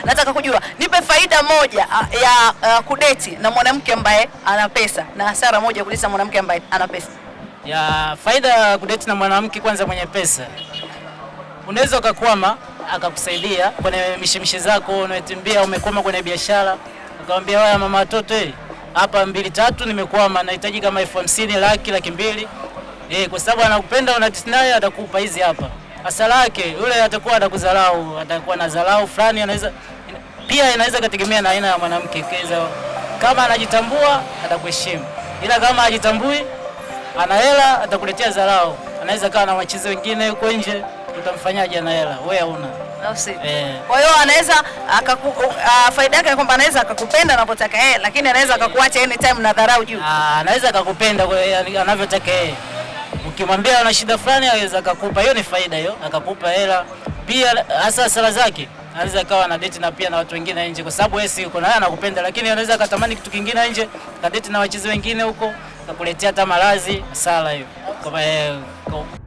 Nataka kujua, nipe faida moja ya kudeti na mwanamke ambaye ana pesa na hasara moja kudeti na mwanamke ambaye ana pesa. Ya faida ya kudeti na mwanamke kwanza mwenye pesa, unaweza ukakwama akakusaidia kwenye mishemishe zako unatembea, umekwama kwenye biashara, akamwambia wewe mama watoto, hapa mbili tatu nimekwama, nahitaji kama 50,000, laki, 200,000. Kwa sababu anakupenda, unadeti naye, atakupa hizi hapa. Hasara yake yule atakuwa atakudharau, atakuwa na dharau fulani, anaweza pia, inaweza kutegemea na aina ya mwanamke. Keza kama anajitambua atakuheshimu, ila kama hajitambui, ana hela, atakuletea dharau. Anaweza kawa na wachizi wengine huko nje, utamfanyaje? Ana hela, wewe hauna. Au si? Eh. Kwa hiyo anaweza faida yake ni kwamba anaweza akakupenda anavyotaka yeye, lakini anaweza akakuacha anytime na dharau juu. Ah, anaweza akakupenda kwa anavyotaka yeye. Ukimwambia una shida fulani anaweza akakupa, hiyo ni faida hiyo, akakupa hela. Pia hasa hasara zake, anaweza akawa na date na pia na watu wengine nje, kwa sababu wewe si uko na yeye, anakupenda, lakini anaweza akatamani kitu kingine nje, kadate na wachezi wengine huko, akakuletea hata maradhi, hasara hiyo. Kwa